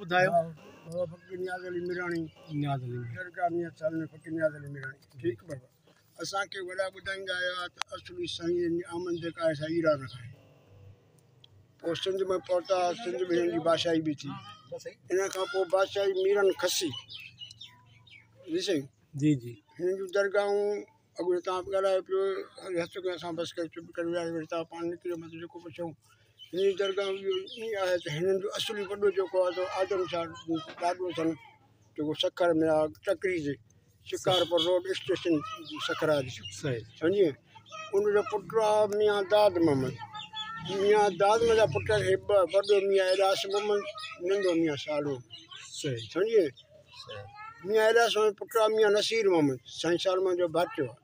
ٻڌايو. بابا فقير نياز علي ميراڻي. نياز علي ميراڻي. درگاهه ميان صاحب ۾ فقير نياز علي ميراڻي. ٺيڪ بابا اسان کي وڏا ٻڌائيندا آيا ته اصلي سائين جي آمد جيڪا آهي سا ايران کان آهي. پوء سنڌ ۾ پهتا، سنڌ ۾ هنن جي بادشاهي به ٿي. ان کان پوء بادشاهي ميرن کسي. جي سائين. جي جي. هنن جون درگاهون اڳ ۾ توهان به ڳالهايو پيو هٿ کي اسان بس ڪري چپ ڪري ويا وري توهان پاڻ نڪري ويو مطلب جيڪو پڇيو هن جي درگاهه اهو ائين آهي ته هنن جو اصلي وڏو جيڪو آهي سو آدم شاهه ڏاڏو اٿن جيڪو سکر ۾ آهي ٽڪري تي شڪارپور روڊ اسٽيشن سکر آهي سمجهي ان جو پٽ آهي ميان داد محمد ميان داد محمد جا پٽ هي ٻه وڏو ميان الياس محمد ننڍو ميان شالو سمجهي ميان الياس محمد پٽ آهي ميان نصير محمد سائين شال محمد جو ڀائٽيو آهي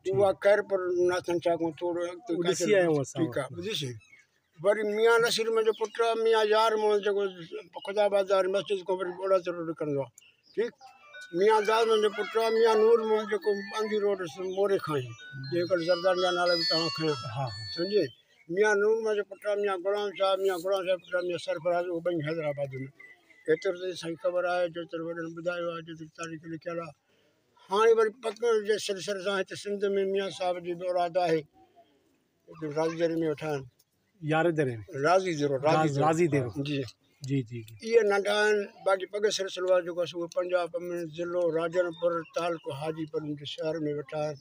اها خيرپور ناٿن شاهه کان ٿورو اڳتي ڏسي آيا آهيون اسان ٺيڪ آهي ٻڌيسين وري ميان نصير محمد جو پٽ آهي ميان يار محمد جيڪو خدا آباد واري مسجد کان وري اوڙاچ روڊ نڪرندو آهي ٺيڪ ميان داد محمد جو پٽ آهي ميان نور محمد جيڪو انڌي روڊ موري کان آهي جيڪڏهن زرداري جا نالا به توهان کنيا سمجهي ميان نور محمد جو پٽ آهي ميان غلام شاهه ميان غلام شاهه جو پٽ آهي ميان سرفراز اهي ٻئي حيدرآباد ۾ ايترو ته سائين خبر آهي جيترو وڏن ٻڌايو آهي جيتري تاريخ لکيل آهي هاڻي وري پڪ جي سلسلي سان هت سنڌ ۾ ميان صاحب جي به اولاد آهي هتي راضي دري ۾ ويٺا آهن. ياري دري ۾. راضي ديرو راضي ديرو جي جي جي اهي ننڍا آهن باقي پڳ سلسلو آهي جيڪو سو پنجاب ۾ ضلعو راجن پور تعلقو حاجي پور جي شهر ۾ ويٺا آهن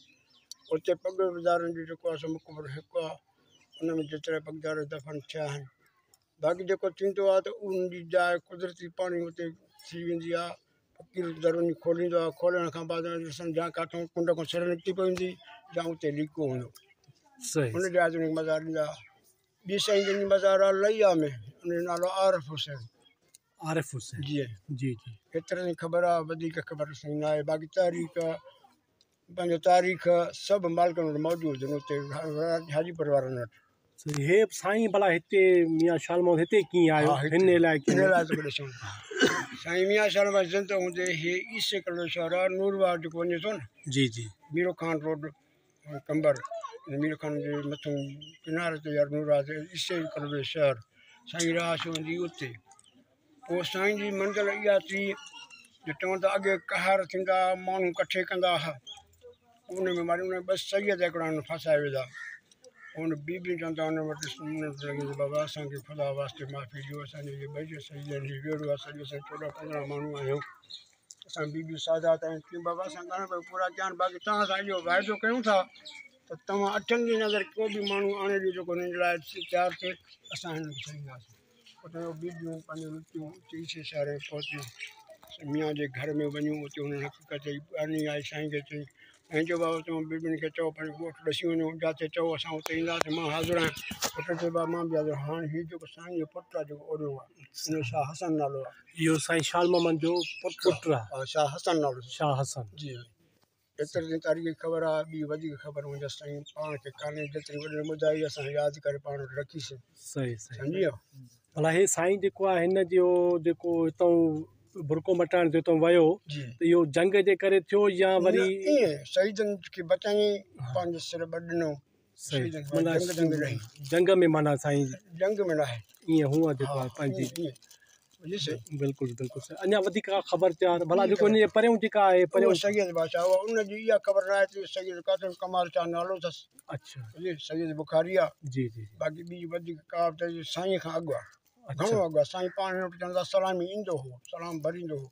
اتي پڳ دارن جو جيڪو آهي سو مقبرو هڪ آهي ان ۾ جيترا پڳدار دفن ٿيا آهن باقي جيڪو ٿيندو آهي ته ان جي جاء قدرتي پاڻي اتي ٿي ويندي آهي فقير در وڃي کوليندو آهي کولڻ کان بعد ۾ ڏسن جا ڪاٿو ڪنڊ کان سر نڪتي پئي هوندي يا اتي ليڪو هوندو ان جاء تي مزار ڏيندا ٻي سائين جن جي مزار آهي لئيا ۾ ان جو نالو عارف حسين. عارف حسين جي جي جي. ايتري تائين خبر آهي وڌيڪ خبر سائين ناهي باقي تاريخ پنهنجو تاريخ سڀ مالڪن وٽ موجود آهن اتي حاجي پور وارن وٽ. هي سائين ڀلا هتي ميان شال محمد هتي ڪيئن آيو هن علائقي ۾ سائين ميان شال محمد زنده هوندي هي عيسي ڪلو شهر آهي نور واهه جيڪو وڃي ٿو نه جي جي ميرو خان روڊ قمبر ميرو خان جي مٿو ڪناري تي يار نور واهه تي عيسي ڪلو شهر سائين رهائش هوندي اتي پوء سائين جي منزل اها ٿي جو چون ٿا اڳي قهر ٿيندا ها ماڻهو ڪٺي ڪندا ها ان ۾ ماري ان ٻه سيد هڪڙا ان ڦاسائي وڌا ان بيبيون چون ٿا ان وٽ منت لڳي ته بابا اسانکي خدا واسطي معافي ڏيو اسانجي هي ٻئي سيدن هي ويڙهو آهي سڄو اسان 14 15 ماڻهو آهيون اسان بيبيون سادات آهيون چيون بابا اسان ڪانه پيا پورا ڪيا آهن باقي توهان سان اهو واعدو ڪيون ٿا ته توهان اٺن ڏينهن اندر ڪو به ماڻهو آڻي ڏيو جيڪو هنن جي لاء تيار ٿئي اسان هنن کي ڇڏينداسين اتي بيبيون پنهنجون لٽيون اتي شهر ۾ پهتيون. ميان جي گهر ۾ وڃون اتي هنن حقيقت چئي ٻانهي آئي سائين کي چئي سائين چيو بابا توهان بيبين کي چئو پنهنجو ڳوٺ ڏسي وڃو جاتي چئو اسان اتي اينداسين مان حاضر آهيان پٽ چيو بابا مان به حاضر آهيان هاڻي هي جيڪو سائين جو پٽ آهي جيڪو اوڏيو آهي ان جو شاهه حسن نالو آهي. اهو سائين شال محمد جو پٽ آهي. شاهه حسن نالو اٿس. شاهه حسن. جي. ايتري تائين تاريخ جي خبر آهي ٻي وڌيڪ خبر منهنجا سائين پاڻ کي ڪانهي جيتري وڏن ٻڌائي اسان ياد ڪري پاڻ وٽ رکي سي. صحيح صحيح سمجهي ويو. ڀلا هي سائين جيڪو آهي هن جو جيڪو هتان برقعو مٽائڻ جو هتان ويو ته اهو جنگ جي ڪري ٿيو يا وري. ائين شهيدن کي بچائين پنهنجو سر به ڏنو. صحيح معنيٰ جنگ ۾ معنيٰ سائين جنگ ۾ ناهي ائين هونء جيڪو آهي پنهنجي بلڪل بلڪل سائين اڃا وڌيڪ ڪا خبر چار ڀلا جيڪو ان جي پريون جيڪا آهي پريون سيد بادشاهه هو ان جي اها خبر ناهي ته سيد قاسم ڪمال شاهه نالو اٿس اڇا سيد بخاري آهي جي جي باقي ٻي وڌيڪ ڪا ته سائين کان اڳ آهي گهڻو اڳ آهي سائين پاڻ وٽ چوندا سلامي ايندو هو سلام ڀريندو هو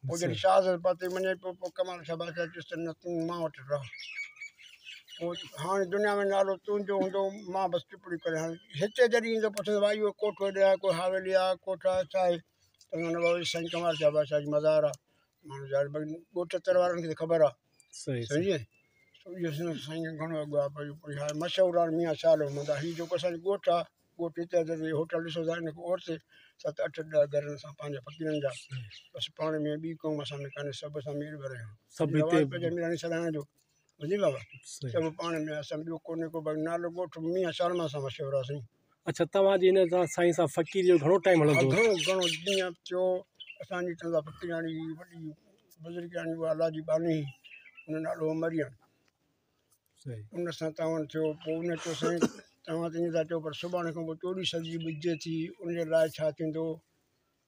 پوء جڏهن شاهه صاحب پاتي مڃي پيو پوء ڪمال شاهه بادشاهه چيس ته نه تون مان وٽ رهه پوء هاڻي دنيا ۾ نالو تنهنجو هوندو مان بس ٽپڙي ڪري هاڻي هتي جڏهن ايندو پڇندو ڀائي اهو ڪوٺ هيڏي آهي ڪو حاويلي آهي ڪوٺ آهي ڇا آهي چوندا نه بابا سائين ڪمال شاهه بادشاهه جي مزار آهي ماڻهو ظاهر ڀئي ڳوٺ تر وارن کي ته خبر آهي سمجهي اهو سائين گهڻو اڳ آهي مشهور آهي ميان شاهه محمد آهي هي جيڪو اسانجو ڳوٺ آهي ڳوٺ هتي آهي جتي هوٽل ڏسو ٿا ان کان اورتي ست اٺ ڏهه گهر اسان پنهنجا فقيرن جا بس پاڻ ۾ ٻي قوم اسان ۾ ڪانهي سڀ اسان مير ڀر آهيون سڀ هتي رواج پنهنجا ميراڻي سڏائڻ جو ٻڌي بابا سڀ پاڻ ۾ اسان ٻيو ڪونهي ڪو باقي نالو ڳوٺ ميان شارما سان مشهور آهي سائين. اڇا توهان جي هن سان سائين سان فقير جو گهڻو ٽائيم هلندو هو؟ گهڻو گهڻو جيئن ٿيو اسان جي چوندا فقيراڻي وڏي بزرگياڻي اها الله جي ٻانهي هئي ان جو نالو هو مريم. ان سان تعاون ٿيو پوء ان چيو سائين توهان ته ائين ٿا چئو پر سڀاڻي کان پوء 14 صدي ٻڌجي ٿي ان جي لاء ڇا ٿيندو؟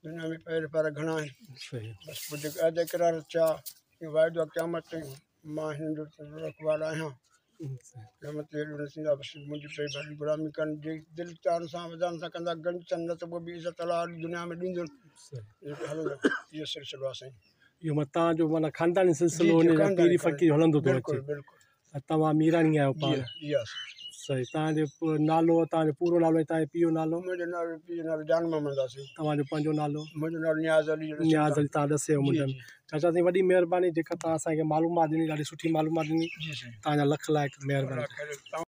دنيا ۾ پير پار گهڻا آهن. بس پوء جيڪي عهد اقرار ٿيا، اهو واعدو آهي قيامت تائين مان هنن جو رکوال آهيان. قيامت تائين اهڙو نه ٿيندا بس منهنجي پئي ڀلي غلامي ڪن جي دل چاهن سان وجدان سان ڪندا گنج ٿين نه ته پوء به عزت الله دنيا ۾ ڏيندن جيڪي هلندو اهو سلسلو آهي سائين. اهو معنيٰ توهان جو معنيٰ خانداني سلسلو ان جا پيري فقير هلندو ٿو اچي. توهان ميراڻي آهيو پاڻ. جي ها سائين. صحيح توهان جو نالو توهان جو پورو نالو ۽ توهان جي پيء جو نالو. منهنجو نالو پيء جو نالو جان محمد آهي سائين. توهان جو پنهنجو نالو. منهنجو نالو نياز علي. نياز علي توهان ڏسيو منهنجا چاچا سائين وڏي مهرباني جيڪا توهان اسان کي معلومات ڏني ڏاڍي سٺي معلومات ڏني جي سائين. توهان جا لک لائق مهرباني.